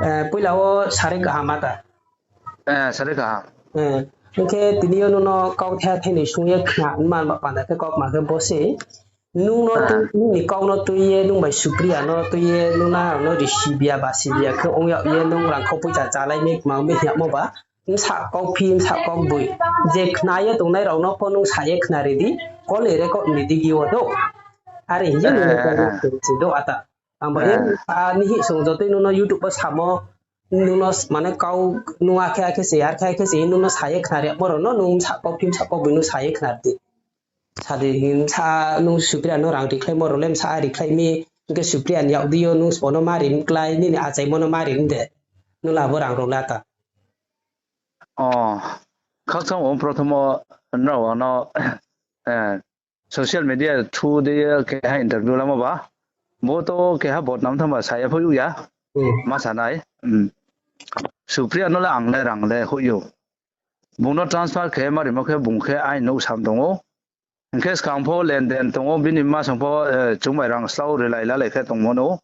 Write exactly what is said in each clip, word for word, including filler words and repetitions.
Eh, poila wo sari kaham ata. Eh, sari kaham. Eh, hing khe tini yo nung no kau the the ni sung ye khna man ba panda khe kau ma khe bo se. Nung no tui, nung ni kau no tui ye, nung bai Supriya no tui ye, nung na no risi bia ba si bia khe ong yag ye, nung rang kho poicha chalai mi kma mi hiamo ba. Bsa kau phi, bsa kau boi. Je khna ye tongnai rao no pho nung sa ye khna ri di, call ni record ni digi wo do. Are hing ye nung no kau no tui si do ata. Ang ba ye, a, nihi song jotoi nung no YouTube wo samo, nung no s-, mane kau, nung akhe akhe se, ar khe akhe se, nung no sa ye khna ri, amo rao no nung sa kau phi, sa kau boi nung sa ye khna ri di. Sa di, sa nung Supriya no rang rikhlai mo rao le, sa rikhlai mi, hing khe Supriya ni yag di yo, nung sbo no ma ri mklái, nini achaimo no ma ri mde. Nung la bo rang rao la ta. O, khakchang wo prothom wo nrao ano, eh, social media through de keha interview lamo ba. Bo to keha bodnam thangba sa ya pho ya. Hmm. Ma sa nai. Hmm. Supriya no le ang le rang le hoih ou. Bung no transfer khe ma rimo khe bung khe aini nouh sam tong ou. Hing khe skang pho lenden tong ou, bini ma song pho, eh, chung bai rang slao rilai lalai khe tongmo no.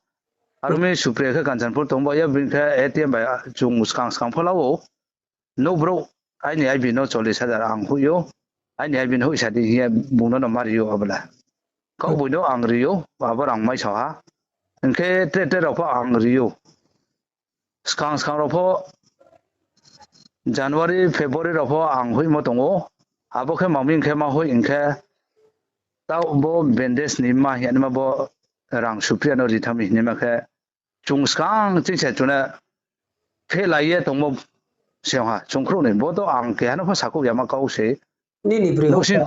Aro mi Supriya khe Kanchanpur tong ba ya, bini khe A T M bai, ah, chung skang skang pho la ou. Nouh brouh, aini I B no chollis hajar ang hoih ou. Aini I B no hoih sa di hing ye bung no no ma ri ou abo le. Kauboi no ang ri ou, abo rang mai sa ha. Hing khe tre tre rao pho ang ri ou. Skang skang rao pho January, February rao pho ang hoihmo tong ou. Abo khe ma mi hing khe ma hoih hing khe, taoh bo bandage ni ma hing ye ma bo rang Supriya no ri thanng mi hing ye ma khe, chung skang ching se chung no phehlai ye tongmo se ha, chung khrouh ni. Bo to ang keha no pho sakhouh ya ma kau se. Nini broi nouhsing,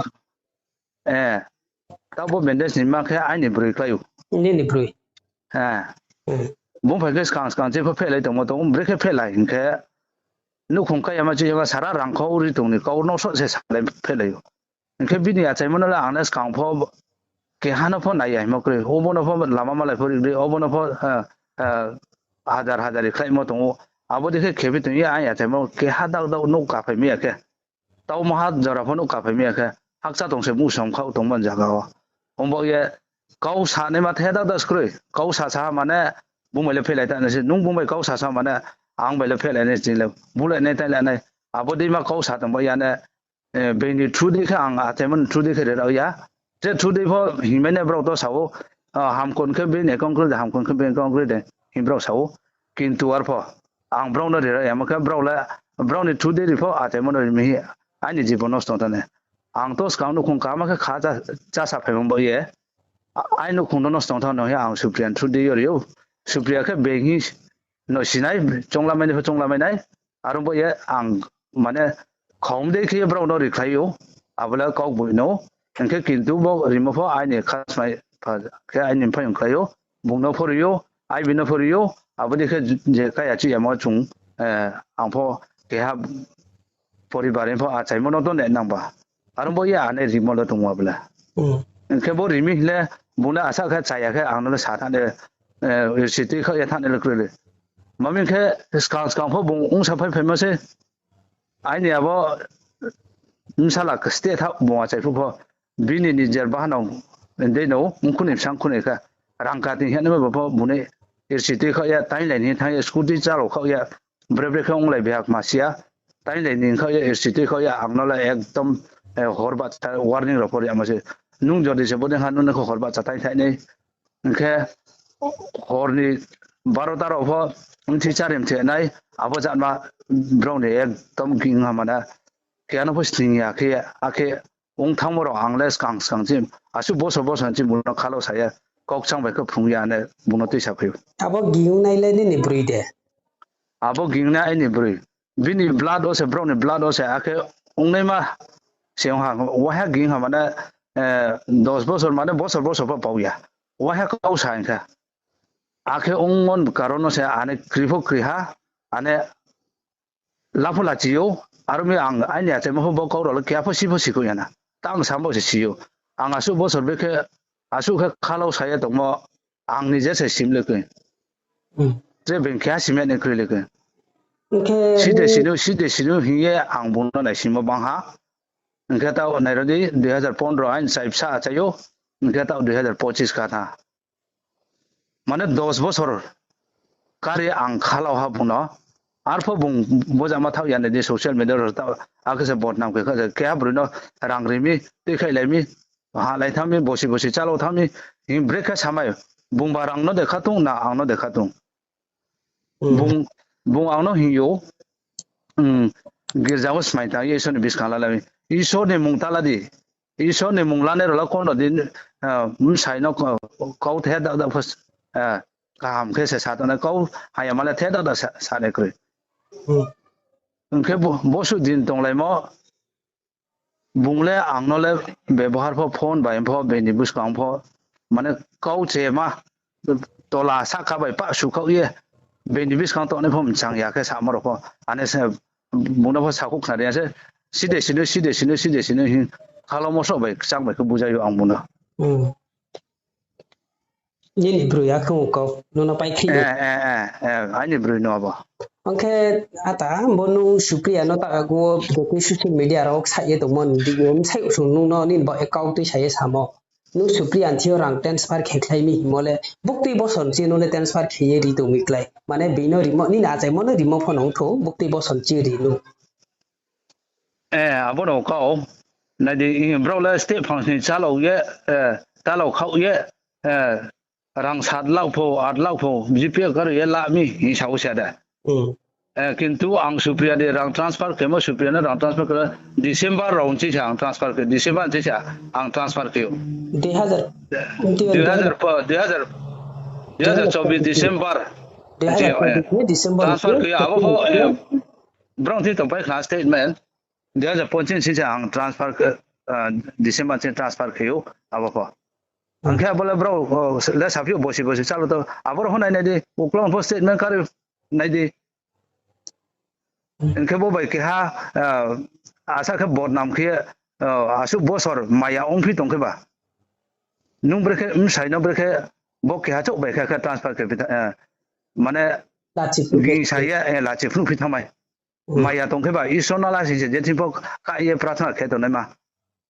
eh, taoh bo bandage ni ma khe aini broi klái ou. Nini broi. Eh. Hmm. Bung phai khe skang skang ching pho phehlai tongmo tong, brekhe phehlai hing khe, nouhkhong kai ya ma chi ya ma sara rang khau ri tong ni kau no soh se salai phehlai ou. Hing khe bini achaimo no le ang le skang pho keha no pho nai ya hingmo kroi. Obo no pho lama malai pho ri, obo no pho, eh, eh, hajar hajar ri khlaimo tong ou. Abo dei khe khebi tong ye ang achaimo keha dak dak nouh kaphai mi ya khe. Tau maha jora pho nouh kaphai mi ya khe. Hakcha tong se musom khau tongmo ni zaga wo. Ong baoh ye kau sa nai ma the dak dak se kroi. Kau sa sa ha mane bung bai le phehlai ta nai se. Nung bung bai kau sa sa mane ang bai le phehlai nai ching le bulai nai tai le nai. Abo dei ma kau sa tong ba ya ne, eh, being ni through dei khe ang achaimo ni through dei khe rerao ya. Je through dei pho hingmai nai brao to sa ou, ah, hamkon khe being ni account kroi de, hamkon khe being ni account kroi de, hing brao sa ou. Kintu arpho ang brao no rerao ya ma khe brao le, brao ni through dei ri pho achaimo no ri mi hing aini jibon nosto thanng nai. Ang to skang nouhkhong kaham khe kha chá, chá sa phaimo baoh ye. A-, aini nouhkhong no nosto thanng no hing ang Supriya ni through dei yo ri ou. Supriya khe being hing no sinai, chonglamai nai pho chonglamai nai. Aro baoh ye ang mane khom dei khe brao no rikhlai ou, abo le kauboi no. Hing khe kintu bo rimo pho aini khasmai pha khe aini mphaiyong khlai ou, bung no pho ri ou, I B no pho ri ou, abo dei khe je kaya chi yamo chung, eh, ang pho keha poribar ni pho achaimo no to ne nang ba. Aro baoh ye ane rimo le tongmo abo le. Hmm. Hing khe bo ri mi hing le, bung le asa khe chaya khe ang no le sa thanng nai, eh, rsi tui khaoh ye thanng nai le kroi le. Ma mi hing khe skang skang pho bung ongsa phai phaimo se. Aini abo bsala khe steh tha bung achai phuh pho. Bini nijer bahanao dei no, ongkhu ni bsang khu ni khe. Rang kati hing ye bo pho bung ni rsi tui khaoh ye, tainglai ni thanng ye, scooty chálao khaoh ye, bre bre khe onglai bihak ma si ya. Tainglai ni khaoh ye, rsi tui khaoh ye, ang no le ekdom, eh, hor bahcha warning rao pho ri yamo se. Nung jodi se bodei ha nung no khe hor bahcha tainglai nai. Hing khe hor ni barota rao pho mthi chári mthi nai, abo jatma brao ni ekdom ging ha mane. Keha no pho sning ya khe, akhe ong thanngmo rao ang le skang skang chim, asuh bosor bosor chim bung no khalao sa ye, kau kchang bai khe phrung ya ne bung no tuisa phai ou. Abo ging nai le nini broi de? Abo ging nai aini broi. Bini blood wo se, brao ni blood wo se, akhe ongnaima se ong ha, waiha ging ha mane, eh, dos bosor mane bosor bosor pho pau ya. Waiha kau sa hing khe. Akhe ongmo ni karon no se ane kri pho kri ha, ane la pho la chi ou, aro mi ang aini achaimo pho bo kau rao le keha pho si pho sikhouh ya na. Tang sam bo se si ou. Ang asuh bosor be khe, asuh khe khalao sa ye tongmo, ang ni je se sim le khe. Hmm. Tre being keha sim ya ni kroi le khe. Hing khe side sinu, side sinu hing ye ang bung no naisingmo bang ha. Hing khe taoh nai ro di, dui hazar pondro aini chai bsa achai ou. Hing khe taoh dui hazar pochis kha tha. Mane dos bosor kari ang khalau ha bung no. Arpho bung bojama thaoh ya nai di social media ro ta, akhe se bodnam khe kha, keha broi no rang ri mi, tuikhaihlai mi, halai thanng mi, bosi bosi chálau thanng mi, hing brekhe samai, bungba rang no de kha tong na ang no de kha tong. Bung, bung ang no hing yo, girja wo smai tang ye Isor ni buskang lalai mi. Isor ni mung ta la di. Isor ni mung lanai rao la kono di, bsai no kau the dak dak pho, kaham khe se sa tongnai, kau haya ma le the dak dak sa, sanai kroi. Hing khe bo, bosuh din tonglaimo, bung le ang no le bebohar pho phone bai pho, bini buskang pho, mane kau chema, tola sahka bai pah sukhaoh ye, bini buskang tongnai pho mchang ya khe samo rao pho, ane se, bung no pho sakhouh khnari ya se, side sino, side sino, side sino hing, khalamo soh bai, kchang bai khe bujai ou ang bung no. Nini broi ya khe ong kau, nono paikhi. Aini broi no abo. Ang khe ata, bo nung Supriya no ta agu wo, social media rao ksaih ye tongmo ni, bsai sung nung no nini bo account tuisa ye samo. Nung Supriya ni thing yo rang transfer khe khlai mi hingmo le, buktui boson chi nung le transfer khe ye ri tong mi klái. Mane bini rimo, nini achaimo no rimo pho nung thou, buktui boson chi ri nung. Abo no kau, nai di, brao le state function ni chalao ye, talao khaoh ye, rang sat lakh pho, at lakh pho, G P F kar ye la mi hing sa ou se de. Kintu ang Supriya ni rang transfer khemo, Supriya no rang transfer khe, December rao ni chi sa ang transfer khe, December ni chi sa ang transfer khe ou. Dui hajar, dui hajar, dui hajar chobis December ni chi, transfer khe ou, abo pho, brao thing tongpai khna statement, dui hajar pochis ni chi sa ang transfer khe, December ni chi transfer khe ou, abo pho. Ang khe abo le brao, le saphi ou bosi bosi chalo to, abo rao pho nai nai di, uklau pho statement kari nai di. Hing khe bo bai keha, asa khe bodnam khe, asuh bosor maya ongphi tong khe ba. Nung brekhe, bsai no brekhe, bo keha chouh bai khe, khe transfer khe phi tha-, mane, gingsa ye, lachi phnuh phi thanngmai. Maya tong khe ba, Isor no lasing se, je thing pho ka ye prarthana khe tongnaima.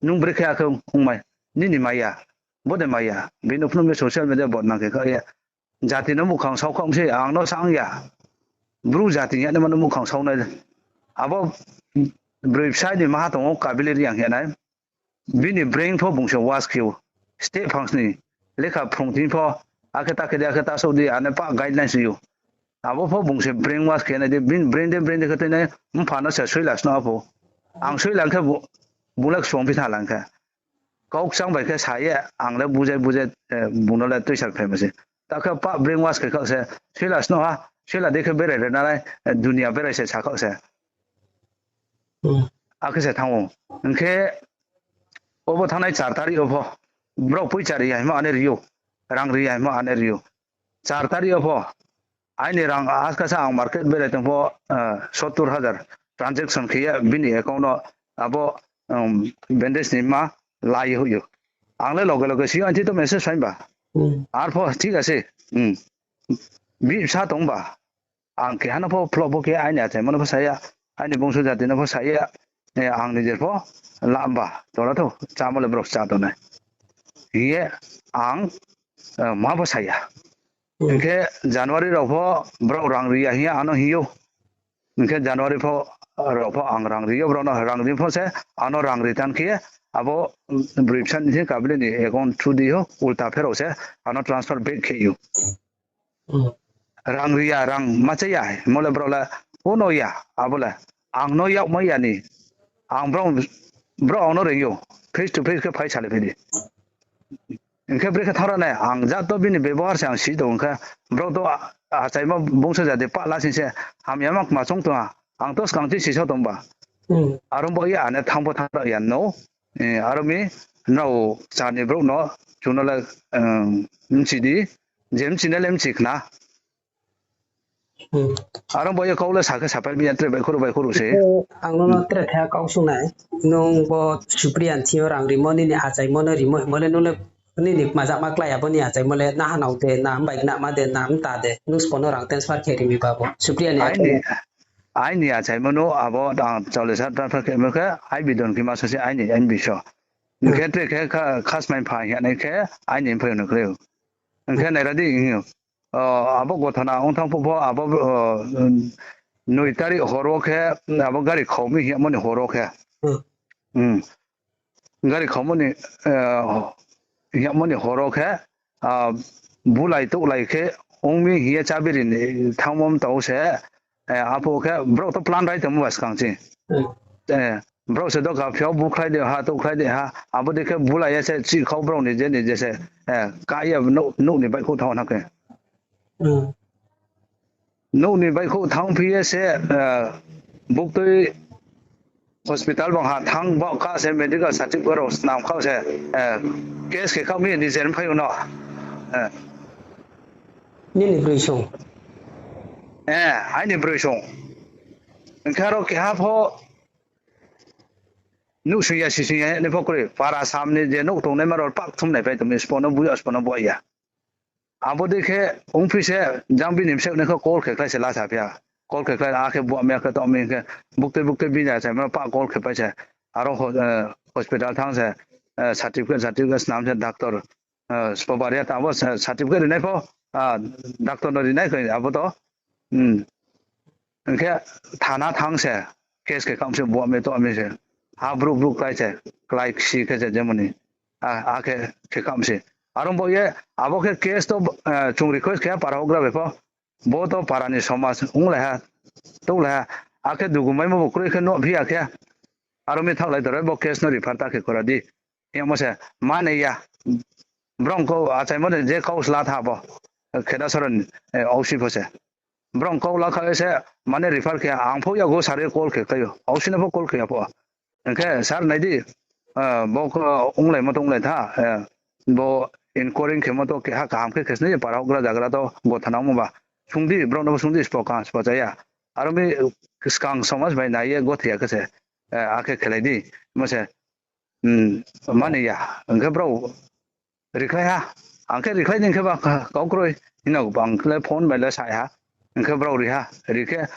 Nung brekhe akhe ongmai, nini maya, bo de maya, bini phnuh mi social media bodnam khe kha ye. Jati no muhkhang sao khaoh se, ang no sa ong ya. Bru jati ya naima no muhkhang sao nai. Abo broi bsai ni maha tong ou, Kabili Reang ya nai. Bini brain pho bung se wash khe ou. State function ni lekha phrung thing pho, akhe ta khe di, akhe ta souh di, ane pah guidelines ri ou. Abo pho bung se brain wash khe nai di, bini brain de, brain de khe tuinai, mpha no se soila sno apho. Ang soila khe bu-, bung le ksuang phi tha lang khe. Kau kchang bai khe sa ye, ang le bujai bujai, bung no le tuisal phaimo se. Ta khe pah brain wash khe khaoh se, soila sno ha, soila di khe berai ri nai, dunia berai se sa khaoh se. Akhe se thanng ou. Hing khe, obo thanngnai char tarik wo pho, brao poicha ri ya hingmo ane ri ou, rang ri ya hingmo ane ri ou. Char tarik wo pho, aini rang askasa ang market berai tong pho, sottor hajar transaction khe ye bini account no abo, bandage ni ma lai ye hoih ou. Ang le loge loge si yo, aini thing to message phai ba. Arpho thik ase, bihbsa tong ba. Ang keha no pho phloh bo khe aini achaimo no pho sa ya, aini bungso jati no pho sa ya, ang nijer pho la ba, tola thou, chámo le brao chá tongnai. Hing ye ang, ma pho sa ya. Hing khe January rao pho brao rang ri ya hing ye ano hing ou. Hing khe January pho, rao pho ang rang ri ou, brao no rang ri pho se, ano rang ri tang khe, abo, broi bsa ni thing Kabili ni account through di ou, ulta pherao se, ano transfer back khe ou. Rang ri ya, rang ma chá ya, hingmo le brao le, o no ya, abo le, ang no yakmai ya ni, ang brao, brao ang no reing ou, face to face khe phai salai phi di. Hing khe brekhe thanng ra nai, ang jato bini bebohar se ang si tong khe, brao to achaimo bungso jati pah lasing se, hamyama kma choung tong ha, ang to skang chi sisao tong ba. Aro bo ye ane thanng pho thanng ra ya no, aro mi nrao char ni brouh no, chung no le, mchi di, je mchinai le mchi khna. Aro bo ye kau le sa khe sapai mi ya, tre baihkhouh ruh baihkhouh ruh se. Ang nono tre khe kau sung nai. Nung bo Supriya ni thing yo rang rimo, nini achaimo no rimo hingmo le nung le nini kmajama klái abo ni achaimo le nahanao de, na mbai gnama de, na mta de, nung sbo no rang transfer khe ri mi ba bo Supriya ni achaimo? Aini achaimo no abo ang cholisa transfer khe mo khe, I B don khe ma sa se aini, aini biso. Hing khe tre khe khasmai pha hing ya nai khe, aini mphaiyong no khlai ou. Hing khe naira di hing ou. Abo gothana ong thang phuh pho abo noi tarik hor wo khe abo gari khau mi hing yamo ni hor wo khe, gari khau mi hing yamo ni hor wo khe bulai touhlai khe ong mi hing ye chábiri ni thanngmo mtao se, aphuh khe brao to plan rai tongmo ba skang chi. Brao se doka phi yo bukhlai de ha, touhkhlai de ha, abo dei khe bulai ye se chihkhau brao ni je ni je se, kah ye nouh ni baihkhouh thanng na khe. Nouh ni baihkhouh thanngphi ye se, buktui hospital bang ha thanng baoh kha se medical certificate rao snam kha se, case khe khaoh mi ni je phai yo no. Nini broi song. Aini broi song. Hing khe aro keha pho nuhsing ya, sising ya, ni pho kroi. Para sam ni je nouh tongnaima rao pakthum naipai tong mi, sbo no bui ya, sbo no bua ya. Abo dei khe ongphi se, jang bini bsayouh nai khe call khe khlai se la saphi ya. Call khe khlai, akhe bua mi, akhe tong mi khe, buktui buktui bini achaimo no pah call khe pai se. Aro hospital thanng se, certificate, certificate snam se doctor, sbo bari ya tabo certificate rinai pho, doctor no rinai khe abo to. Hing khe thana thanng se, case khe khaoh mi se, bua mi to mi se. Ha brouh brouh klái se, klái ksi khe se jemoni. Akhe khe khaoh mi se. Are ong baoh ye, abo khe case to chung request khe para houhgra bai pho. Bo to para ni somaj onglai ha, touhlai ha. Akhe dugu maimo bo kroi khe nuhphi ya khe. Aro mi thaohlai tore bo case no refer ta khe kora di. Hingmo se, mane ya. Brao kau achaimo ni je kau sla tha bo. Khedasora ni, ausi pho se. Brao kau la kha se, mane refer khe ang pho yago sir ye call khe khlai ou. Ausi no pho call khe ya pho. Hing khe sir nai di, bo onglaimo to onglai tha, bo inquiry khemo to keha kaham khe khe snai para houhgra zagra to gotha nangmo ba. Sung di, brao no bo sung di, sbo kaham sbo cha ya. Aro mi skang somaj bai nai ye gothoi ya khe se, akhe khelai di, mo se, mani ya. Hing khe brao rikhlai ha. Ang khe rikhlai di hing khe ba kau kroi. Hing no ang khe le phone bai le sai ha. Hing khe brao ri ha. Ri khe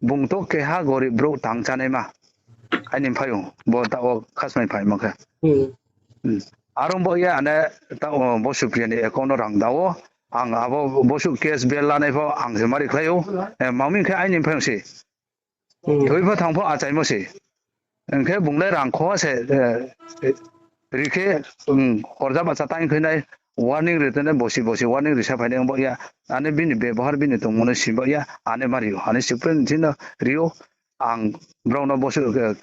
bung to keha gorib brouh tang chánaima. Aini mphaiyong bo taoh wo khasmai phaimo khe. Aro bo ye ane taoh wo bo Supriya ni account no rang da wo. Ang abo bosuh case bail lanai pho ang se ma rikhlai ou. Mami khe aini mphaiyong se. Thoi pho thang pho achaimo se. Hing khe bung le rang kho se, ri khe, horja bacha tang khe nai, warning ri tene bosi bosi warning risa phai nai ong baoh ya, ane bini bebohar bini tongmo no si baoh ya, ane ma ri ou, ane Supriya ni thing no ri ou, ang brao no bosuh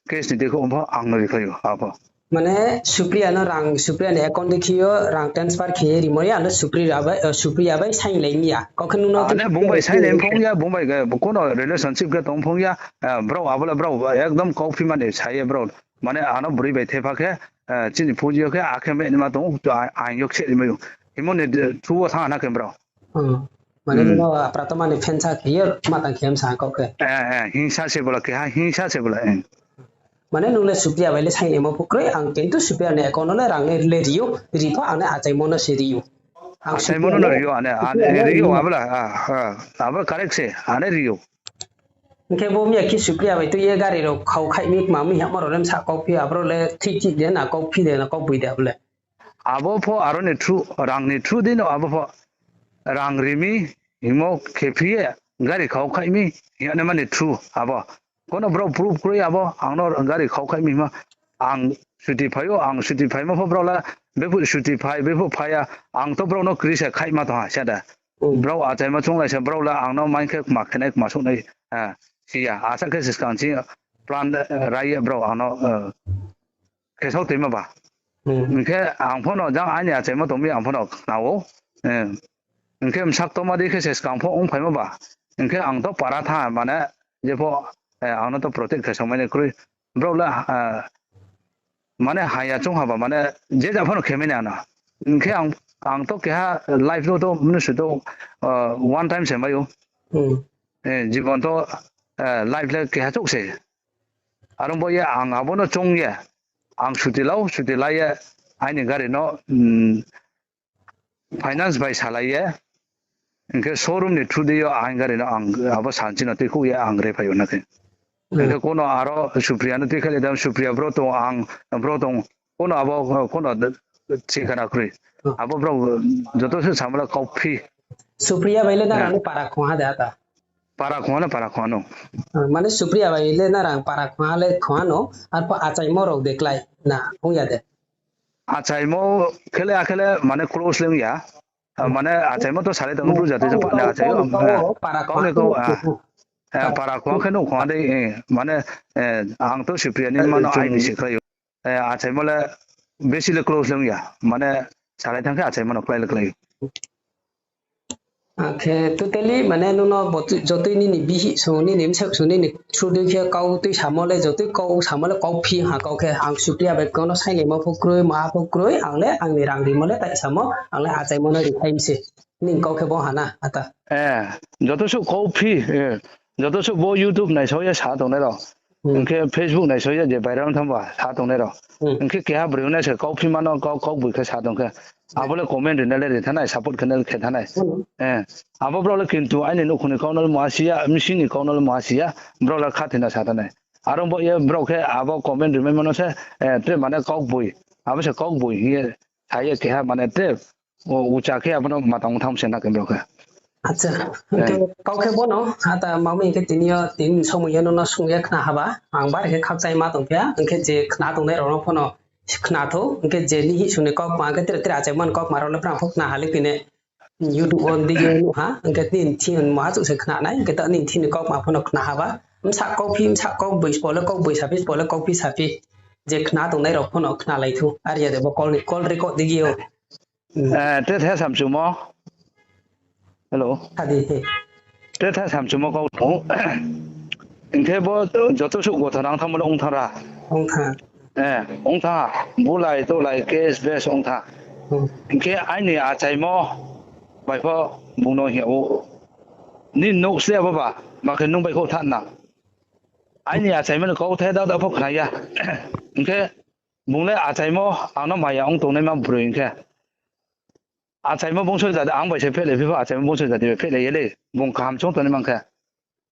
case ni dei khe ong pho ang no rikhlai ou, abo. Mane Supriya no rang, Supriya ni account dei khe yo rang transfer khe ye rimo ya, ano Supriya bai, Supriya bai sign lai mi ya. Kau khe nung no ane bung bai sign lai phung ya, bung bai kono relationship khe tong phung ya, brao abo le brao ekdom kauphi mani sa ye brao. Mane ano broi bai thepha khe, chini phuji yo khe akhe meh ni ma tong, ang yo khe ri mai ou. Himo ni through wo thanng na khe brao. Mane nung no apratoma ni phensa khe ye ma tang khe msa kau khe. Hingsa se bola keha, hingsa se bola. Mane nung le Supriya bai le sign imo pho kroi, ang kintu Supriya ni account no le rang le ri ou, ri pho ang le achaimo no se ri ou. Achaimo no ri ou, ane, ane ri ou, abo le, abo le correct se, ane ri ou. Hing khe bo miya khe Supriya bai tui ye gari rao khau khaih mi kma mi hamo rao le msa kauphi, abro le thik thik de na kauphi de na kaupoi de abo le. Abo pho aro ni through, rang ni through dei no abo pho rang ri mi, hingmo khe phi ye gari khau khaih mi, hing ye mani through abo. Kono brao proof kroi abo, ang no gari khau khaih mi hingmo. Ang suti phai ou, ang suti phaimo pho brao le, bephuh suti phai, bephuh phai ya, ang to brao no kri se khaihma tong ha, sa da. Brao achaimo chounglai se, brao le ang no maing khe kma khenai, kma souhnai, si ya, asa khe se skang chini plan rai ye brao ang no khe sao toima ba. Hing khe ang pho no jang aini achaimo tong mi ang pho no khna ou. Hing khe bsaktoma dei khe se skang pho ongphaimo ba. Hing khe ang to para tha mane, je pho, ang no to protect khe samai nai kroi. Brao le, mane haya choung ha ba mane, je ja pho no khe mai nai ano. Hing khe ang, ang to keha life no to mnusu to, one time se mai ou. Jibon to, life le keha chouh se. Are ong bo ye ang abo no choung ye, ang suti la ou, suti la ye, aini gari no, finance bai salai ye, hing khe showroom ni through dei yo aini gari no ang abo sanchi no tuikhouh ye ang rephai ou na khe. Hing khe kono aro Supriya no tuikhaih le dam, Supriya bro tong, ang bro tong, kono abo, kono thikana kroi. Abo brao joto se samla kauphi. Supriya bai le nrang le para khongha de ata. Para khongha no, para khongha no. Mane Supriya bai le nrang para khongha le khongha no, arphuh achaimo rao de klái na ong ya de. Achaimo khe le akhe le mane close le ong ya. Mane achaimo to salai tong bru jati se pa na achai yo. Para khongha khe no khongha de, mane ang to Supriya ni mano aini se klái ou. Achaimo le besi le close le ong ya. Mane salai thanng khe achaimo no klái le klái ou. Akhe totally mane nung no jotoi nini bihih song, nini bsa song, nini through dei khe kau tui samo le, jotoi kau samo le kauphi ha kau khe. Ang Supriya bai kau no sainaimo pho kroi, maha pho kroi, ang le angni rang rimo le tai samo, ang le achaimo no riphai mi se. Nini kau khe bo ha na ata. Joto suh kauphi, joto suh bo YouTube naisao ye sa tongnai rao. Hing khe Facebook naisao ye je viral thanng ba sa tongnai rao. Hing khe keha broi no se kauphi ma no kau, kaugboing khe sa tong khe. Abo le comment rinai le ri thanng nai, support khe nai le khe thanng nai. Abo brao le kintu aini nouhkhong ni kau no le maha si ya, bsing ni kau no le maha si ya, brao le khathoi no sa thanng nai. Are ong bo ye brao khe abo comment rimaimo no se, tre mane kaugboing, abo se kaugboing hing ye sa ye keha mane tre ucha khe abo no ma tang thanng se na khe brao khe. Kau khe bo no, ata mami hing khe tini yo tini somoi yo no no sung ye khna ha ba, ang bari khe khakchangma tong phi ya, hing khe je khna tongnai rao no pho no khna thou, hing khe je nihih sung ni kaukma, hing khe tre tre achaimo ni kaukma rao le brang pho khna ha le kini YouTube wo di ye nuh ha, hing khe nini thing maha chouh se khna nai, hing khe ta nini thing ni kaukma pho no khna ha ba, bsa kauphi, bsa kaugboing, sbo le kaugboing saphi, sbo le kauphi saphi, je khna tongnai rao pho no khnalai thou, are ya de bo call ni, call record di ye ou. Tre the samchumo. Hello. Tre the samchumo kau tong. Hing khe bo joto suh gotho nang thanngmo le ong thanng ra. Ong thanng ha, bulai tolai case base ong thanng. Hing khe aini achaimo bai pho bung no hing yag ou. Nini nouh sleh abo ba, ma khe nung baihkhouh thanng nang. Aini achaimo ni kauthai dak dak pho khna ya. Hing khe bung le achaimo ang no maya ong tongnaima broi hing khe. Achaimo bungso jati, ang bai se phehlai phi pho achaimo bungso jati bai phehlai ye le, bung kaham choung tongnaima hing khe.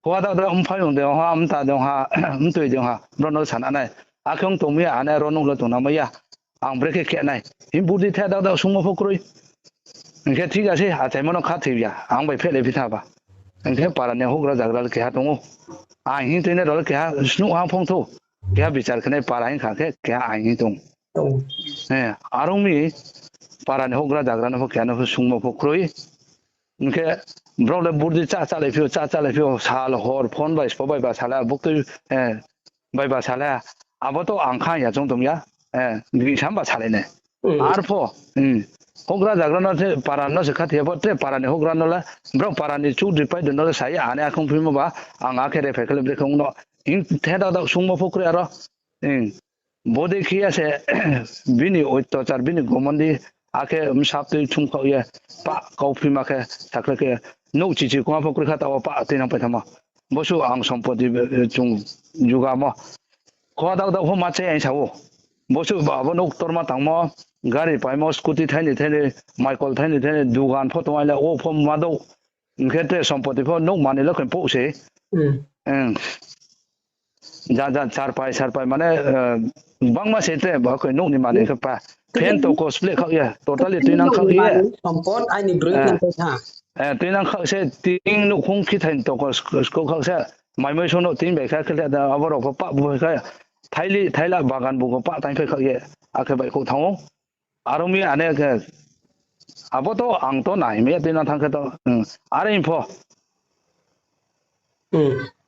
Khuwa dak dak mphaiyong de ong ha, mta de ong ha, mtoi de ong ha, brao no sana nai. Akhe ong tong mi ya, ane ro nouh le tong nang mai ya. Ang brekhe khe nai. Hing budi the dak dak sungmo pho kroi. Hing khe thik ase, achaimo no khathoi ya, ang bai phehlai phi tha ba. Hing khe para ni houhgra zagra le keha tong ou. Aing hing tuinai rao le keha snuh ha phong thou. Keha bichar khe nai para hing kha khe, keha aing hing tong. Are ong mi, para ni houhgra zagra no pho keha no pho sungmo pho kroi. Hing khe brao le budi chá chálai phi ou, chá chálai phi ou, sal hor phone bai sbo bai ba salai, buktui bai ba salai. Abo to ang kha ya choung tong ya, gingsam ba salai nai. Arpho, houhgra zagra no se para no se khathoi ya pho, tre para ni houhgra no le, brao para ni chudri paidri no le sa ye, ane akhe ongphimo ba, ang akhe rephai khe le brekhe ong no. Hing the dak dak sungmo pho kroi aro. Bodei khe ya se bini oitachar, bini gomondi, akhe bsa tui thumkhaoh ye, pah kauphima khe, sakhlai khe, nouh chichi kongha pho kroi kha, taoh wo pah tuinang pai thanngmo. Bosuh ang sompoti chung jugamo. Khuwa dak dak pho ma chá aing sa ou. Bosuh abo nouh ktorma tangmo, gari paimo, scooty thainoi thainoi, maikol thainoi thainoi, dugan pho tong aing le, o pho ma douh. Hing khe tre sompoti pho nouh manoi le khe pouh se. Ja ja charpai sarpai mane, bangma se tre bo khe nouh ni manoi khe pa. Fan tokos pleh khaoh ye, totally tuinang khaoh ye. Tuinang khaoh se, tin nouhkhong khithai ni tokos khaoh se, maimoi song no tin bai kha khe le, abo rao pho pah bu kha, thaili thaila bagan bu pho pah taingphai khaoh ye, akhe baihkhouh thanng ou. Are ong mi ane khe, abo to ang to nai mai ya tuinang thanng khe to, are hing pho.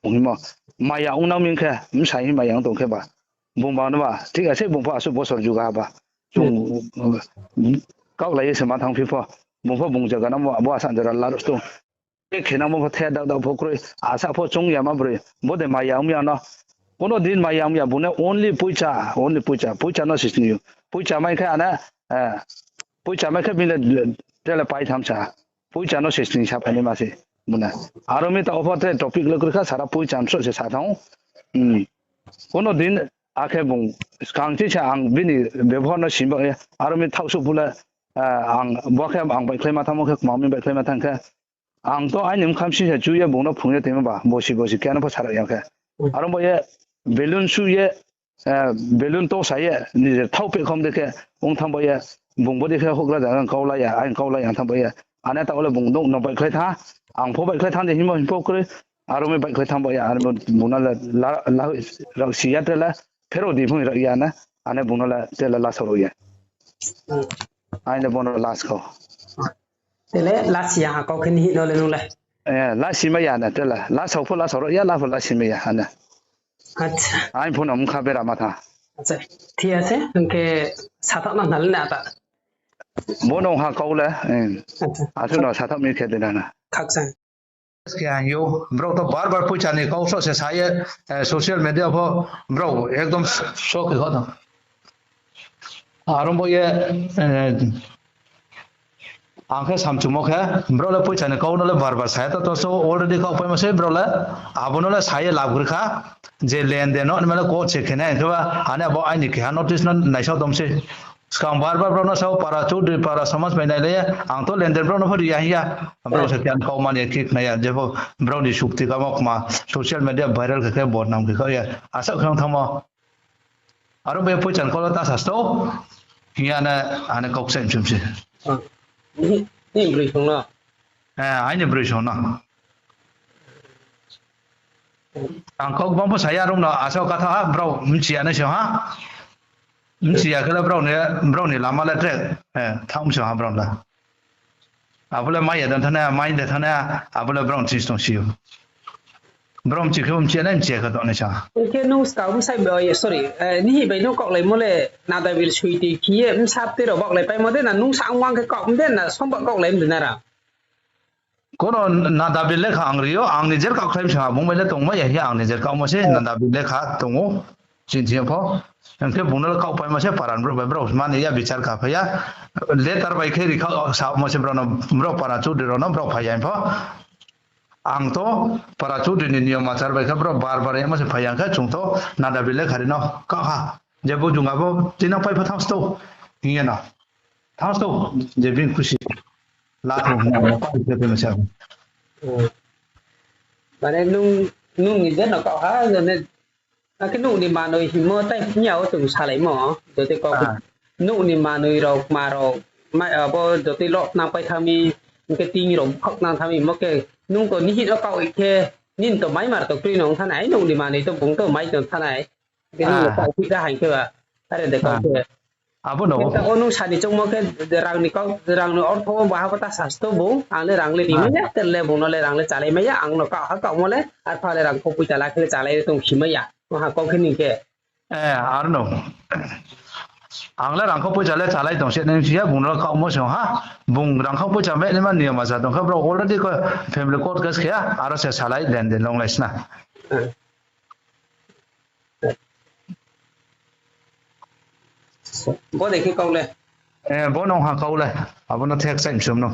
Hingmo, maya ong nang mi khe, bsai hing maya ong tong khe ba. Bung ba no ba, thik ase bung pho asuh bosor juga ba. Chung, kaohlai ye se ma thanngphi pho. Bung pho bung zaga nangmo, abo asa jora laruh tong. Khe khenangmo pho the dak dak pho kroi, asa pho choung ya ma broi, bo de maya ong ya no. Kono din maya ong ya, bung no only poicha, only poicha, poicha no se sning ou. Poicha mai khe ane, poicha mai khe bini le, tele pai tham sa. Poicha no se sning sa phainaima se, bung no. Aro mi taoh pho tre topic le kroi kha, sara poicha msoh se sa thanng ou. Kono din, akhe bung, skang chi sa ang bini bebohar no sini ba ye, aro mi thaohsuh phu le, ang bo khe ang baihkhlaima thanngmo khe, kma mi baihkhlaima thanng khe, ang to aini bkha bsing se chu ye bung no phrung ye toimo ba, bosi bosi keha no pho sarao ya khe. Aro bo ye balloon suh ye, balloon tosa ye, nije thaoh pehkhom de khe, ong thanng ba ye, bung bodei khe houhgra zaga ang kaulai ya, ang kaulai ya thanng ba ye, Ane taoh le bung nouh no baihkhlai tha. Ang pho baihkhlai tha de hingmo hing pho kroi. Aro mi baihkhlai tha ba ya, aro bung no le la, la, rao si ya tre le, pherao di phung rao ya na. Ane bung no le tre le lasao rao ya. Hmm. Aini le bung no lasao. Tre le lasi ya ha kau khe ni hih no le nung le. Eh, lasi mai ya na tre le. Lasao pho lasao rao ya, la pho lasi mai ya, ane. Acha. Aini phone no mkha bera ma tha. Acha. Thik ase, hing khe sathak nang nal na ta. Bo nung ha kau le, eh. Acha. Asuh no sathak mi khe de na na. Khaksa. Khe ang yo, brao to bar bar poicha ni kau so se sa ye, eh, social media pho brao ekdom so khe kho no. Aro bo ye, eh, ang khe samchumo khe, brao le poicha ni kau no le bar bar sa ye to, to so already kau paimo se brao le, abo no le sa ye lab gri kha, je lenden no, ni ma le court se khe nai, hing khe ba, ane abo aini keha notice no naisao dom se. Skang bar bar brao no sao para chudri, para somaj bai nailai ye, ang to lenden brao no pho ri ya hing ya. Brao se khe ang kau mani khe khna ya, jepho brao ni sukti kamo kma social media viral khe khe bodnam khe kha ya. Asa khe ang thanngmo. Aro bo ye poicha ni kau le ta sa sto. Hing ya na, ane kau kchai mchum se. Ah. Ni, ni broi song no. Eh, aini broi song no. Ang kau gbang pho sa ya rung no, asa katha ha, brao mchi ya nai se ha. Mchi ya khe le brao ni, brao ni lama le tre, eh, thanng se ha brao le. Abo le mai ya de thanng nai, mai de thanng nai, abo le brao ching tong si ou. Brao mchi khe mchi ya nai, mchi ya khe tong nai sa. Hing khe nung skang bsai bai, sorry, eh, nihih bai nung kaohlaimo le, nadabil suiti khe ye, bsa tei rao baohlai paimo de na, nung sa ang mang khe kaoh de na, somba kaohlai de na ra. Kono nadabil lekha ang ri yo, ang nijer kaohkhlai msa, bung bai le tongmai ya hing ye ang nijer kaohmo se, nadabil lekha tong ou, chini thing yo pho. Hing khe bung no le kaohpaimo se, para ni brouh bai brouh mani ya bichar kha phai ya. Letter bai khe ri kha, samo se brao no, brao para chudri rao no brao phai ya hing pho. Ang to para chudri ni niyom achar bai khe brao bar bar yamo se phai ya hing khe chung to nadabil lekha ri no kaoh ha. Je bo jung abo tinang pai pho thanng sto, hing ye no. Thanng sto, je bini khusi. Lathou hing ye no, kaoh khe tong se. Mane nung, nung ni je no kaoh ha, mane, akhe nung ni manoi hingmo tai hing ya wo chung salaimo, jotoi kau, nung ni manoi rao, kma rao, abo jotoi loh nang pai thanng mi, hing khe tini rao bkhaoh nang thanng mi, mo khe nung to nihih no kaoh khe, nini to maimar to kroi no ong thanng nai, nung ni manoi to bung to mai tong thanng nai. Khe nung no kaoh phi ka haing khe ba, are de kau khe. Abo no. Khe ta o nung sani choungmo khe rang ni kau, rang ni ortho wo baha bo ta sa sto bung, ang le rang le rimai ya, ter le bung no le rang le chálai mai ya, ang no kaoh ha kaohmo le, arpha le rangkhou poicha la khe le chálai tong si mai ya. Maha kau khe ni khe. Eh, ar no. Ang le rangkhou poicha le chálai tong se nai si ya, bung no kaohmo se ha. Bung rangkhou poicha mai naima niyom achar tong khe, brao already ko family court case khe ya, aro se salai lenden longlai sna. Bo de khe kau le. Eh, bo nung ha kau le. Abo no thek chai msum no.